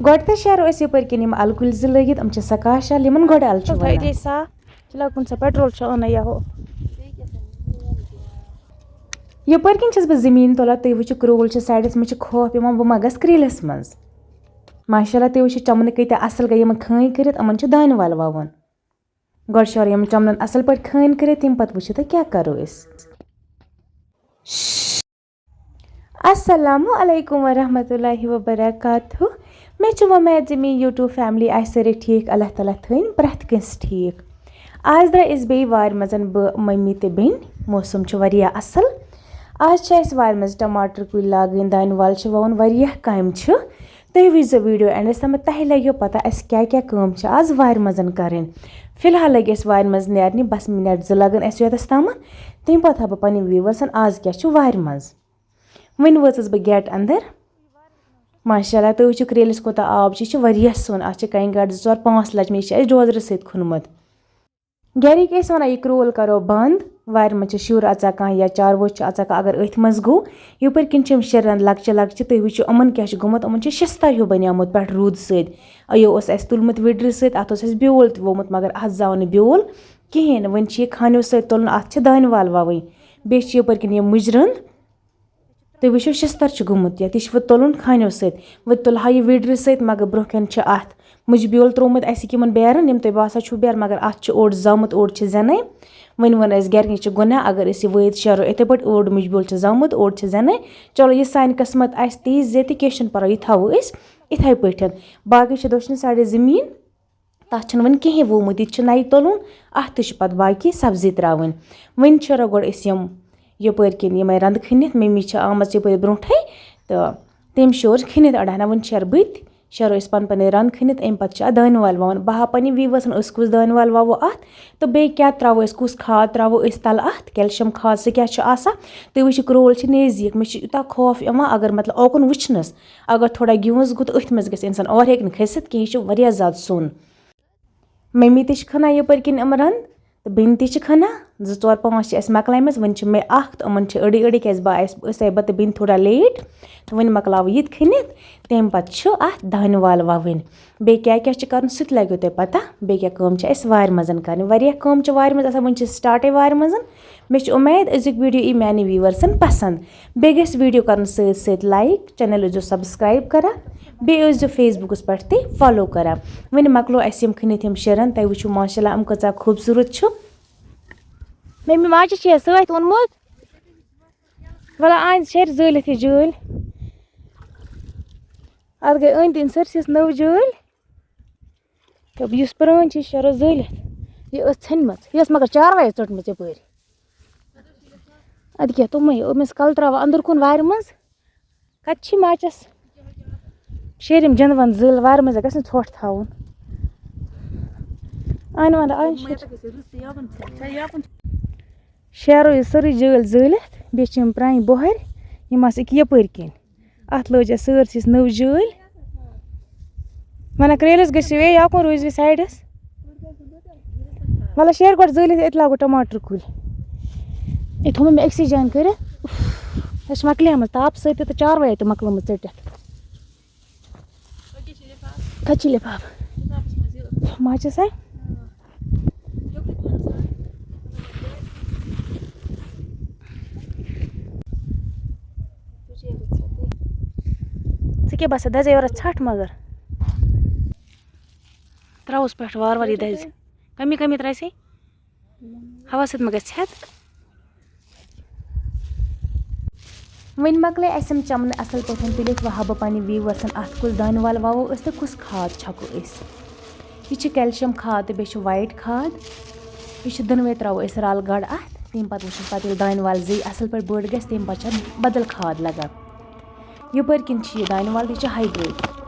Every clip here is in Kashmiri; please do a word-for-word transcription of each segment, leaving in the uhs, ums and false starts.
گۄڈٕ تہٕ شیرو أسۍ یپٲرۍ کِنۍ یِم الہٕ کُلۍ زٕ لٲگِتھ، یِم چھِ سکاشا، یِمن گۄڈٕ الہٕ چھِ تھٲے وَنان۔ دے سا، فی الحال کُن سا پیٹرول چھُ اَنان یا ہُہ۔ یپٲرۍ کِنۍ چھَس بہٕ زٔمیٖن تُلان، تُہۍ وٕچھِو کرٛول چھِ سایڈَس، مےٚ چھِ خوف یِوان بہٕ ما گژھٕ کرٛیٖلِس منٛز۔ ماشاءاللہ تُہۍ وٕچھِو چَمنہٕ کۭتیٛاہ اَصٕل گٔے، یِمَن کھٲنۍ کٔرِتھ یِمَن چھُ دانہِ وَل وَوُن۔ گۄڈٕ شیرو یِم چَمنَن اَصٕل پٲٹھۍ کھٲنۍ کٔرِتھ، تَمہِ پَتہٕ وٕچھِو تُہۍ کیٛاہ کَرو أسۍ۔ السلام علیکم ورحمۃ اللہ وبرکاتہ۔ مےٚ چھِ وۄمید زِ میٛٲنۍ YouTube family آسہِ سٲرٕے ٹھیٖک، اللہ تعالیٰ تھٲیِن پرٛٮ۪تھ کٲنٛسہِ ٹھیٖک۔ آز درٛاے أسۍ بیٚیہِ وارِ منٛز، بہٕ، مٔمی تہٕ بیٚنہِ۔ موسم چھُ واریاہ اَصٕل۔ آز چھِ اَسہِ وارِ منٛز ٹماٹر کُلۍ لاگٕنۍ، دانہِ وَل چھِ وَوُن، واریاہ کامہِ چھِ۔ تُہۍ وٕچھزیو video endس تام، تۄہہِ لَگیو پَتہ اَسہِ کیٛاہ کیٛاہ کٲم چھِ آز وارِ منٛز کَرٕنۍ۔ فی الحال لٔگۍ أسۍ وارِ منٛز نیرنہِ، بَس minute زٕ لَگَن اَسہِ یوٚتَس تامَتھ۔ تَمہِ پَتہٕ ہاوٕ بہٕ پنٛنٮ۪ن viewersن آز کیٛاہ چھُ وارِ منٛز۔ وۄنۍ وٲژٕس بہٕ gate اندر۔ ماشاءاللہ، تُہۍ وٕچھِو کرٛیٖلِس کوٗتاہ آب چھُ، یہِ چھُ واریاہ سرٛوٚن۔ اَتھ چھِ کَنہِ گاڈِ زٕ ژور پانٛژھ لَجمَژٕ، یہِ چھِ اَسہِ ڈوزرٕ سۭتۍ کھوٚنمُت۔ گَرِکۍ ٲسۍ وَنان، یہِ کرٛول کَرو بنٛد، وارِ منٛز چھِ شُر اَژان کانٛہہ یا چاروٲے چھِ اَژان کانٛہہ، اگر أتھۍ منٛز گوٚو۔ یَپٲرۍ کِنۍ چھِ یِم شِران لۄکچہِ لۄکچہِ، تُہۍ وٕچھِو یِمَن کیٛاہ چھُ گوٚمُت، یِمَن چھُ شِستَر ہیوٗ بنیومُت پٮ۪ٹھٕ روٗدٕ سۭتۍ۔ یہِ اوس اَسہِ تُلمُت وِڈرِ سۭتۍ، اَتھ اوس اَسہِ بیول تہِ ووٚمُت، مگر اَتھ زاو نہٕ بیول کِہیٖنۍ۔ وۄنۍ چھِ یہِ خانیو سۭتۍ تُلُن، اَتھ چھِ دانہِ وَل وَوٕنۍ۔ بیٚیہِ چھِ یَپٲرۍ کِنۍ یِم مُجرَن۔ تُہۍ وٕچھِو، شِستَر چھُ گوٚمُت یَتھ۔ یہِ چھُ وۄنۍ تُلُن خانیو سۭتۍ۔ وۄنۍ تُلہٕ ہا یہِ وِڈرِ سۭتۍ، مگر برٛونٛہہ کَنہِ چھِ اَتھ مُجہِ بیول ترٛوومُت اَسہِ یِمَن بیرَن، یِم تۄہہِ باسان چھُو بیرٕ، مگر اَتھ چھُ اوٚڑ زامُت، اوٚڑ چھِ زٮ۪نَے۔ وۄنۍ ووٚن اَسہِ گَرِکٮ۪ن، یہِ چھُ گۄناہ اگر أسۍ یہِ وٲیِتھ شیرو یِتھَے پٲٹھۍ، اوٚڑ مُجہِ بیول چھُ زامُت، اوٚڑ چھِ زٮ۪نَے۔ چلو، یہِ سانہِ قٕسمت آسہِ تیٖژ زِ تہِ کینٛہہ چھُنہٕ پَرواے، یہِ تھاوو أسۍ یِتھَے پٲٹھۍ۔ باقٕے چھِ دٔچھنہِ سایڈٕ زٔمیٖن۔ تَتھ چھُنہٕ وۄنۍ کِہیٖنۍ وومُت، یہِ تہِ چھُ نَیہِ تُلُن، اَتھ تہِ چھِ پَتہٕ باقی سبزی ترٛاوٕنۍ۔ وۄنۍ شیرو گۄڈٕ أسۍ یِم یَپٲرۍ کِنۍ یِمَے رَنٛدٕ کھٔنِتھ، مٔمی چھِ آمٕژ یَپٲرۍ برٛونٛٹھٕے، تہٕ تٔمۍ شور کھٔنِتھ اَڑہنا۔ وۄنۍ شیرٕ بہٕ تہِ، شیرو أسۍ پَنٕنۍ پَنٕنۍ رَنٛد کھٔنِتھ، اَمہِ پَتہٕ چھِ اَتھ دانہِ وَل وَوان۔ بہٕ ہاوٕ پَنٕنٮ۪ن viewersن أسۍ کُس دانہِ وَل وَوو اَتھ، تہٕ بیٚیہِ کیٛاہ ترٛاوو أسۍ، کُس کھاد ترٛاوو أسۍ تَلہٕ اَتھ، کیلشَم کھاد سُہ کیٛاہ چھُ آسان۔ تُہۍ وٕچھِو کرٛول چھِ نزدیٖک، مےٚ چھُ یوٗتاہ خوف یِوان اگر مطلب اوکُن وٕچھنَس، اگر تھوڑا گیوٗنٛس گوٚو تہٕ أتھۍ منٛز گژھِ اِنسان اورٕ ہیٚکہِ نہٕ کھٔسِتھ کینٛہہ، یہِ چھُ واریاہ زیادٕ سوٚن۔ مٔمی تہِ چھِ کھنان یَپٲرۍ کِنۍ یِم رَنٛد تہٕ بیٚنہِ تہِ چھِ کھنان، زٕ ژور پانٛژھ چھِ اَسہِ مۄکلایمَژٕ، وۄنۍ چھِ مےٚ اَکھ تہٕ یِمَن چھِ أڑی أڑی، کیٛازِ بہٕ آیَس، أسۍ آیہِ بہٕ تہٕ بیٚنہِ تھوڑا late، تہٕ وۄنۍ مۄکلاوٕ یہِ تہِ کھٔنِتھ، تَمہِ پَتہٕ چھُ اَتھ دانہِ وَل وَوٕنۍ۔ بیٚیہِ کیٛاہ کیٛاہ چھِ کَرُن سُہ تہِ لَگیو تۄہہِ پَتہ، بیٚیہِ کیٛاہ کٲم چھِ اَسہِ وارِ منٛز کَرٕنۍ، واریاہ کٲم چھِ وارِ منٛز آسان، وۄنۍ چھِ startٕے وارِ منٛز۔ مےٚ چھِ اُمید أزیُک video یی میٛانہِ viewersن پَسنٛد۔ بیٚیہِ گژھِ video کَرُن سۭتۍ سۭتۍ like، channel ٲسۍزیو subscribe کَران، بیٚیہِ ٲسۍزیو Facebookس پٮ۪ٹھ تہِ follow کَران۔ وۄنۍ مۄکلو اَسہِ یِم کھٔنِتھ یِم شِرَن، تۄہہِ وٕچھِو ماشاءاللہ یِم کۭژاہ خوٗبصوٗرت چھُ۔ مٔمی ماجہِ چھِ یَتھ سۭتۍ اوٚنمُت۔ وَلہٕ أنۍ شیرِ زٲلِتھ یہِ جٲلۍ۔ اَتھ گٔے أنٛدۍ أنٛدۍ سٲرسٕے نٔو جٲلۍ۔ تہٕ یُس پرٛٲنۍ چھِ، یہِ چھِ شیرو زٲلِتھ۔ یہِ ٲس ژھیٚنمٕژ۔ یہِ ٲس مگر چاروایَس ژٔٹمٕژ یَپٲرۍ۔ اَدٕ کیٛاہ، تِمَے، أمِس کَلہٕ ترٛاوان أنٛدرٕ کُن وارِ منٛز۔ کَتہِ چھِ ماچَس؟ شیرِم جَنٛدوَن زٲلۍ وارِ منٛز، گژھِ نہٕ ژھۄٹھ تھاوُن۔ اَنہِ وَنٛدٕ اَنہِ شیرِ۔ شیرو یہِ سٲرٕے جٲلۍ زٲلِتھ، بیٚیہِ چھِ یِم پرٛانہِ بۄہَرِ، یِم آسہٕ أکیٛاہ یَپٲرۍ کِنۍ۔ اَتھ لٲج اَسہِ سٲرسٕے نٔو جٲلۍ۔ وَنان کرٛیلِس گٔژھِو ہے یَکُن روٗزِو سایڈَس۔ وَلہٕ شیر گۄڈٕ زٲلِتھ، أتۍ لاگو ٹماٹر کُلۍ۔ یہِ تھوٚو مےٚ أکسٕے جایہِ کٔرِتھ۔ اُف، اَسہِ چھِ مۄکلیمٕژ تاپہٕ سۭتۍ تہِ تہٕ چاروٲے تہِ مۄکلٲمٕژ ژٔٹِتھ۔ کَتہِ چھِ لِفاف؟ ماچِس ہے؟ ژٕ کیٛاہ باسان، دَزے یورٕ ژھَٹھ مگر؟ ترٛاوُس پٮ۪ٹھ وارٕ وارٕ یہِ دَزِ۔ کمی کمی ترٛاوِ سے۔ ہوا سۭتۍ ما گژھِ ژھٮ۪تھ؟ وۄنۍ مۄکلے اَسہِ یِم چَمنہٕ اَصٕل پٲٹھۍ تُلِتھ، وۄنۍ ہاوٕ بہٕ پنٛنہِ viewersن اَتھ کُس دانہِ وَل وَوو أسۍ تہٕ کُس کھاد چھَکو أسۍ۔ یہِ چھِ کیلشَم کھاد تہٕ بیٚیہِ چھُ white کھاد۔ یہِ چھِ دۄنوَے ترٛاوو أسۍ رَل گَڑ اَتھ، تَمہِ پَتہٕ وٕچھو پَتہٕ ییٚلہِ دانہِ وَل زٕے اَصٕل پٲٹھۍ بٔڑ گژھِ، تَمہِ پَتہٕ چھِ اَتھ بدل کھاد لَگان۔ یَپٲرۍ کِنۍ چھِ یہِ دانہِ وَل، یہِ چھِ hybrid۔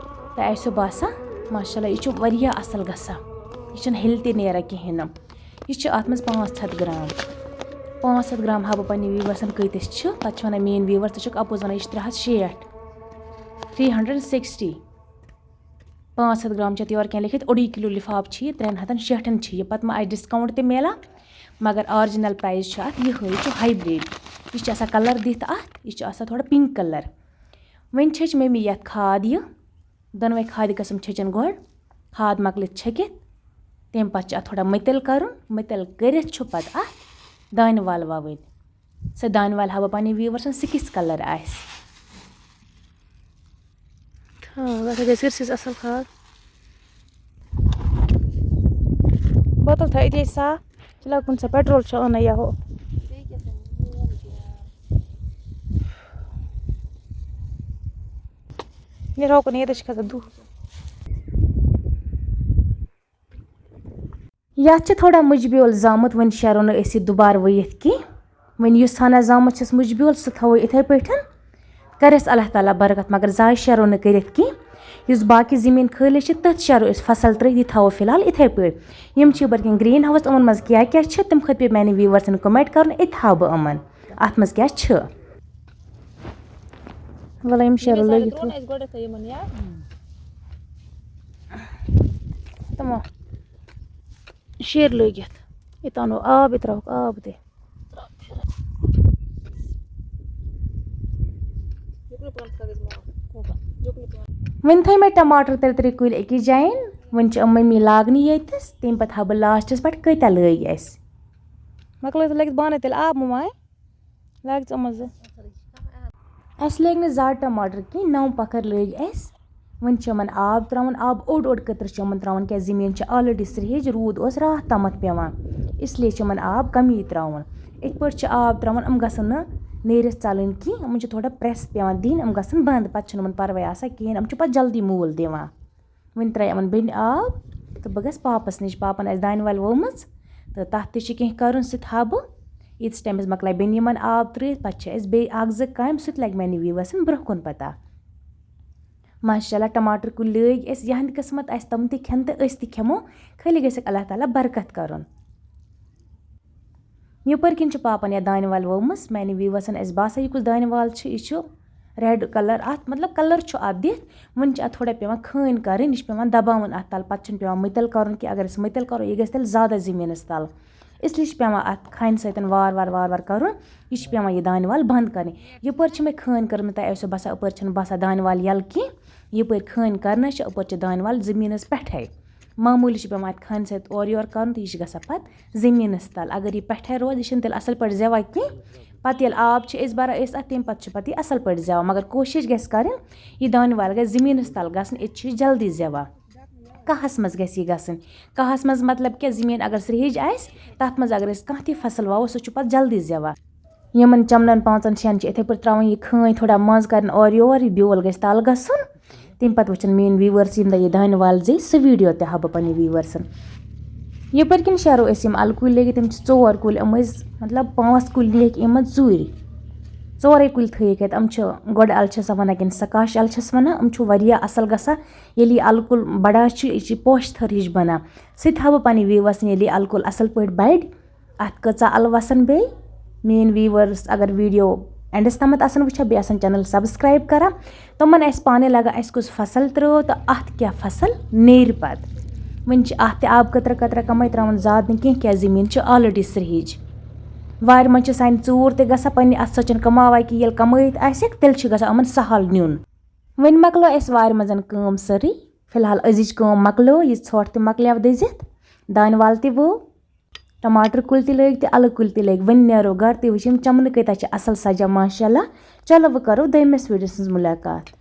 تۄہہِ آسیو باسان، ماشاءاللہ، یہِ چھُ واریاہ اَصٕل گژھان۔ یہِ چھُنہٕ ہِلہِ تہِ نیران کِہیٖنۍ نہٕ۔ یہِ چھِ اَتھ منٛز پانٛژھ ہَتھ گرٛام۔ پانٛژھ ہَتھ گرٛام ہاوٕ بہٕ پنٛنہِ viewersن کۭتِس چھِ۔ پَتہٕ چھِ وَنان میٛٲنۍ viewers، ژٕ چھَکھ اَپُز وَنان، یہِ چھِ ترٛےٚ ہَتھ شیٹھ، three hundred sixty۔ پانٛژھ ہَتھ گرٛام چھِ اَتھ یورٕ کینٛہہ لیکھِتھ، اوٚڑُے کِلوٗ لِفاف چھِ یہِ، ترٛٮ۪ن ہَتَن شیٹھَن چھِ یہِ۔ پَتہٕ ما آسہِ discount تہِ میلان، مگر original price چھُ اَتھ یِہوٚے، یہِ چھُ hybrid۔ یہِ چھُ آسان colour دِتھ اَتھ، یہِ چھُ آسان تھوڑا pink colour۔ وۄنۍ چھٔچ مٔمی یَتھ کھاد یہِ۔ دۄنوَے کھادِ قٕسٕم چھٔچَن گۄڈٕ۔ کھاد مۄکلِتھ چھٔکِتھ، تَمہِ پَتہٕ چھُ اَتھ تھوڑا مٔتِل کَرُن۔ مٔتِل کٔرِتھ چھُ پَتہٕ اَتھ دانہِ وَل وَوٕنۍ۔ سۄ دانہِ وَل ہاوٕ بہٕ پَنٕنۍ viewers سٕنٛز سُہ کِژھ colour آسہِ۔ تھاو، اَتھ گژھِ کِرسِس اَصٕل کھاد۔ بوتل تھاو أتی صاف۔ فِلحال کُنہِ ساتہٕ petrol چھُ اَنان یا ہُہ۔ نیرٕ ہاو کُن، ییٚتٮ۪تھ چھِ کھسان دُہ۔ یَتھ چھِ تھوڑا مُجہِ بیول زامُت، وۄنۍ شیرو نہٕ أسۍ یہِ دُبارٕ ؤوِتھ کینٛہہ۔ وۄنۍ یُس ہنا زامُت چھَس مُجہِ بیول، سُہ تھاوو یِتھَے پٲٹھۍ۔ کَرٮ۪س اللہ تعالیٰ برکت، مگر زایہِ شیرو نہٕ کٔرِتھ کینٛہہ۔ یُس باقٕے زٔمیٖن خٲلی چھِ، تٔتھۍ شیرو أسۍ فصل ترٛٲوِتھ، یہِ تھاوو فِلحال یِتھَے پٲٹھۍ۔ یِم چھِ یَپٲرۍ کِنۍ green house، یِمَن منٛز کیٛاہ کیٛاہ چھِ، تِم کھٔتۍ پے میٛانہِ viewersن comment کَرُن، أتۍ تھاوٕ بہٕ یِمَن۔ اَتھ منٛز کیٛاہ چھِ؟ وَلہٕ یِم شیرو لٲگِتھ۔ ترٛوو نہٕ اَسہِ گۄڈٕنٮ۪تھٕے یِمَن، یا؟ تِمو شیٖر لٲگِتھ۔ یہِ تانو آب، یہِ ترٛاوُکھ آب تہِ۔ وۄنۍ تھٲے مےٚ ٹماٹر ترٛےٚ ترٛےٚ کُلۍ أکِس جاین۔ وۄنۍ چھِ یِم مٔمی لاگنہِ ییٚتِس، تَمہِ پتہٕ ہاوٕ بہٕ lastس پٮ۪ٹھ کۭتیٛاہ لٲگۍ اَسہِ۔ مۄکلٲے تہٕ لٲگِتھ بانَے تیٚلہِ آب مُماے۔ لاگ ژٕ یِمَن زٕ۔ اَسہِ لٲگۍ نہٕ زیادٕ ٹماٹر کینٛہہ، نَو پَکھر لٲگۍ اَسہِ۔ وۄنۍ چھِ یِمَن آب ترٛاوُن، آب اوٚڑ اوٚڑ قطرٕ چھِ یِمَن ترٛاوُن، کیٛازِ زٔمیٖن چھِ already سرٛیٚہِج، روٗد اوس راتھ تامَتھ پٮ۪وان، اِسلیے چھِ یِمَن آب کَمٕے ترٛاوُن۔ یِتھ پٲٹھۍ چھِ آب ترٛاوُن، یِم گژھن نہٕ نیٖرِتھ ژَلٕنۍ کینٛہہ، یِمَن چھِ تھوڑا press پٮ۪وان دِنۍ، یِم گژھن بنٛد، پَتہٕ چھُنہٕ یِمَن پَرواے آسان کِہیٖنۍ، یِم چھِ پَتہٕ جلدی موٗل دِوان۔ وۄنۍ ترٛایہِ یِمَن بیٚنہِ آب تہٕ بہٕ گژھٕ پاپَس نِش، پاپَن آسہِ دانہِ وَل وٲومٕژ تہٕ تَتھ تہِ چھِ کینٛہہ کَرُن، سُہ تہِ ہاوٕ بہٕ۔ ییٖتِس ٹایمَس مۄکلایہِ بیٚنہِ یِمَن آب ترٛٲوِتھ، پَتہٕ چھِ اَسہِ بیٚیہِ اَکھ زٕ کامہِ، سُہ تہِ لَگہِ میٛانہِ viewersن برٛونٛہہ کُن پَتہ۔ ماشاءاللہ، ٹماٹر کُلۍ لٲگۍ اَسہِ، یِہنٛدِ قٕسمت آسہِ تِم تہِ کھٮ۪ن تہٕ أسۍ تہِ کھٮ۪مو، خٲلی گژھٮ۪کھ اللہ تعالیٰ برکت کَرُن۔ یَپٲرۍ کِنۍ چھِ پاپَن یَتھ دانہِ وَل وٲومٕژ، میٛانہِ viewersن آسہِ باسان، یہِ کُس دانہِ وَل چھُ، یہِ چھُ red colour اَتھ، مطلب، colour چھُ اَتھ دِتھ، وۄنۍ چھِ اَتھ تھوڑا پٮ۪وان کھٲنۍ کَرٕنۍ، یہِ چھُ پٮ۪وان دَباوُن اَتھ تَل، پَتہٕ چھُنہٕ پٮ۪وان مٔتِل کَرُن کینٛہہ، اگر أسۍ مٔتِل کَرو، یہِ گژھِ تیٚلہِ زیادٕ زٔمیٖنَس تَل۔ اس لیے چھِ پٮ۪وان اَتھ کھانہِ سۭتۍ وار وار وار وار کَرُن۔ یہِ چھِ پٮ۪وان یہِ دانہِ وَل بنٛد کَرٕنۍ۔ یَپٲرۍ چھِ مےٚ کھٲنۍ کٔرمٕژ، تۄہہِ آسیو باسان، اَپٲرۍ چھَنہٕ باسان دانہِ وَل یَلہٕ کینٛہہ۔ یَپٲرۍ کھٲنۍ کَرنَس چھِ، اَپٲرۍ چھِ دانہِ وَل زٔمیٖنَس پٮ۪ٹھَے۔ معموٗلی چھِ پٮ۪وان اَتھ کھانہِ سۭتۍ اورٕ یورٕ کَرُن تہٕ یہِ چھِ گژھان پَتہٕ زٔمیٖنَس تَل۔ اگر یہِ پٮ۪ٹھَے روزِ، یہِ چھِنہٕ تیٚلہِ اَصٕل پٲٹھۍ زٮ۪وان کینٛہہ۔ پَتہٕ ییٚلہِ آب چھِ أسۍ بَران أسۍ اَتھ، تَمہِ پَتہٕ چھِ پَتہٕ یہِ اَصٕل پٲٹھۍ زٮ۪وان۔ مگر کوٗشِش گژھِ کَرٕنۍ، یہِ دانہِ وَل گژھِ زٔمیٖنَس تَل گژھُن، ییٚتہِ چھِ یہِ جلدی زٮ۪وان۔ کاہَس منٛز گژھِ یہِ گژھٕنۍ۔ کاہَس منٛز مطلب کہِ زٔمیٖن اگر سرٛیٚہِج آسہِ، تَتھ منٛز اگر أسۍ کانٛہہ تہِ فصل وَوو، سُہ چھُ پَتہٕ جلدی زٮ۪وان۔ یِمَن چَمنَن پانٛژَن شٮ۪ن چھِ یِتھَے پٲٹھۍ ترٛاوٕنۍ یہِ کھٲنۍ تھوڑا منٛز کَرٕنۍ اورٕ یور، یہِ بیول گژھِ تَل گژھُن۔ تَمہِ پَتہٕ وٕچھَن میٛٲنۍ viewers ییٚمہِ دۄہ یہِ دانہِ وَل زیٚیہِ، سُہ video تہِ ہاوٕ بہٕ پنٛنہِ viewersن۔ یَپٲرۍ کِنۍ شیرو أسۍ یِم اَلہٕ کُلۍ لٲگِتھ، تِم چھِ ژور کُلۍ، یِم ٲسۍ مطلب پانٛژھ کُلۍ نِیَکھ یِمَن ژوٗرِ۔ ژورَے کُلۍ تھٲیِکھ اَتہِ، یِم چھِ گۄڈٕ اَلہٕ چھِ آسان وَنان کِنہٕ سَکاش اَلہٕ چھِس وَنان، یِم چھِ واریاہ اَصٕل گژھان۔ ییٚلہِ یہِ اَلہٕ کُل بَڑان چھُ، یہِ چھِ پوشہٕ تھٔر ہِش بَنان۔ سُہ تہِ ہاوٕ بہٕ پنٛنہِ viewersن، ییٚلہِ یہِ اَلہٕ کُل اَصٕل پٲٹھۍ بَڑِ، اَتھ کۭژاہ اَلہٕ وَسَن بیٚیہِ۔ میٛٲنۍ viewers اگر video endس تامَتھ آسَن وٕچھان، بیٚیہِ آسَن channel subscribe کَران، تِمَن آسہِ پانَے لَگان اَسہِ کُس فصل ترٛٲو تہٕ اَتھ کیٛاہ فصل نیرِ پَتہٕ۔ وٕنہِ چھِ اَتھ تہِ آب قطرٕ قطرٕ کَمٕے ترٛاوُن، زیادٕ نہٕ کینٛہہ، کیٛازِ زٔمیٖن چھِ already سرٛیٚہِج۔ وارِ منٛز چھِ سانہِ ژوٗر تہِ گژھان، پنٛنہِ اَتھٕ سۭتۍ چھِنہٕ کَماوان کینٛہہ، ییٚلہِ کَمٲیِتھ آسٮ۪کھ، تیٚلہِ چھِ گژھان یِمَن سہل نیُن۔ وۄنۍ مۄکلٲو اَسہِ وارِ منٛز کٲم سٲرٕے۔ فی الحال أزِچ کٲم مۄکلٲو، یہِ ژھۄٹھ تہِ مۄکلیو دٔزِتھ، دانہِ وَل تہِ ووٚو، ٹماٹر کُلۍ تہِ لٲگۍ تہٕ اَلہٕ کُلۍ تہِ لٲگۍ۔ وۄنۍ نیرو گَرٕ تہٕ وٕچھ یِم چَمنہٕ کۭتیٛاہ چھِ اَصٕل سَجان، ماشاء اللہ۔ چلو، وۄنۍ کَرو دوٚیمِس video سٕنٛز مُلاقات۔